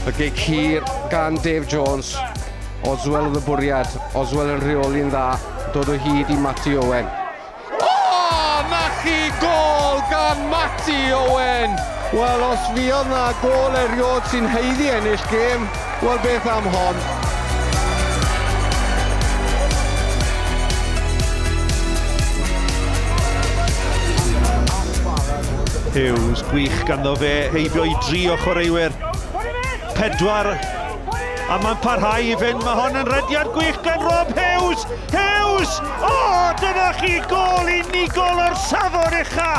Y gic hir gan Dave Jones. Oswell oedd y bwriad. Oswell yn rheoli'n dda. Dod o hyd i Matty Owen. O, na chi gôl gan Matty Owen! Wel, os fuodd na gôl erioed sy'n haeddu ennill gêm, wel beth am hon? Hughes, gwych ganddo fe, heibio i 3 o chwaraewyr. 4, a mae'n parhau i fynd, mae hon yn rediad gwych gan Rob Hughes! Hughes! O, dyna chi gôl unigol o'r safon ucha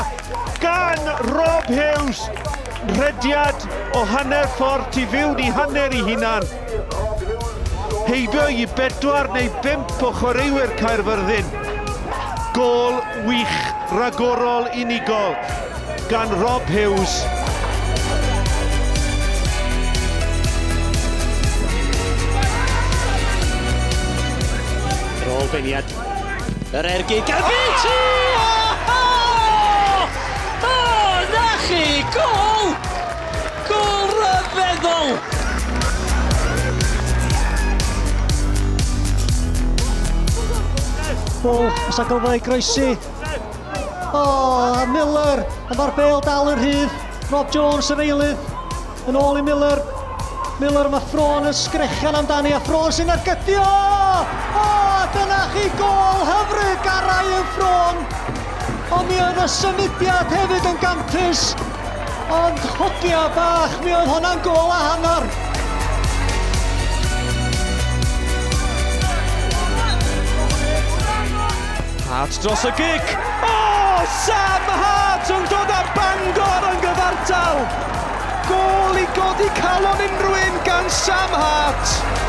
gan Rob Hughes! Rediad o hanner ffordd tu fewn i hanner i hunan. Heibio i 4 neu 5 o chwaraewyr Caerfyrddin. Gôl wych, ragorol unigol gan Rob Hughes. Rôl beniad. Yr ergyd gan Beattie! O, na chi! Gôl! Gôl ryfeddol! Bol, os ag ei groesi. O, a Miller, a mae'r bêl dal yn rhydd. Rob Jones yr eilydd, yn ôl i Miller. Miller, mae Ffron yn sgrechan amdani, a Ffron sy'n ergydio! O, dyna chi gôl hyfryd gan Ryan Ffron! Ond mi oedd y symudiad hefyd yn gampus. Ond hogia bach, mi oedd honna'n gôl a hanner. Hart dros y gic. O, Sam Hart yn dod â Bangor yn gyfartal. Gôl i godi calon unrhyw un gan Sam Hart.